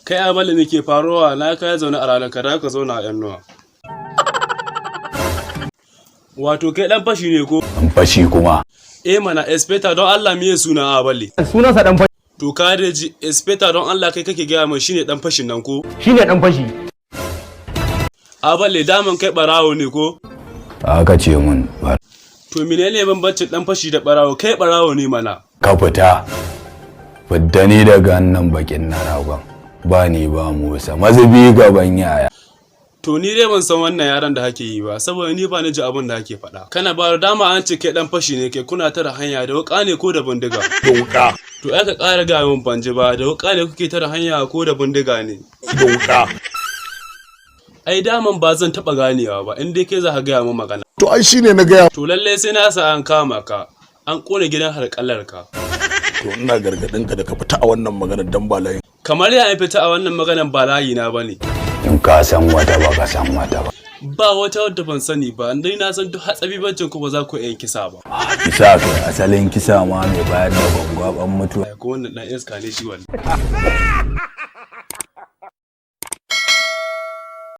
Kai Abale, me ke faruwa? Na kai zaune a ranar ka da ka zauna a yannuwa. Wato kai dan fashi ne ko? An fashi kuma? Eh mana, inspector, don Allah miye suna Abale? Sunansa dan fashi. To ka da ji, inspector, don Allah kai kake gaya min shine dan fashin nan ko? Shine dan fashi. Abale, daman kai barawo ne ko? Aka ce mun ba. To menene bambancin dan fashi da barawo? Kai barawo ne mana. Ka fita, fidda ni daga nan bakin na ragon ba ni ba Musa mazubi gaban yaya. To ni dai ban san wannan yaran da hake yi ba, saboda ni ba ni ji abin da hake faɗa. Kana ba da dama an ce kai dan fashi ne kai, kuna tara hanya da wuka ne ko da bindiga? Da wuka. To ai ka ƙara gaya min, ban ji ba, da wuka ne kuke tara hanya ko da bindiga ne? Da wuka. Ai daman ba zan taɓa ganewa ba in dai kai za ka gaya min magana. To ai shine na gaya. To lallai sai na sa an kama ka, an ƙone gidan harƙallar ka. To ina gargadin ka da ka fita a wannan maganar dan ba layin. Kamar ya fita a wannan maganar? Ba layi na bane. In ka san wata ba ka san wata ba. Ba wata wadda ban sani ba, dai na san duk hatsabibancin ku ba za ku iya yin kisa ba. Kisa kai, asalin kisa ma mai bayar da gwangwaban mutuwa. Ko wannan dan iska ne shi wallahi.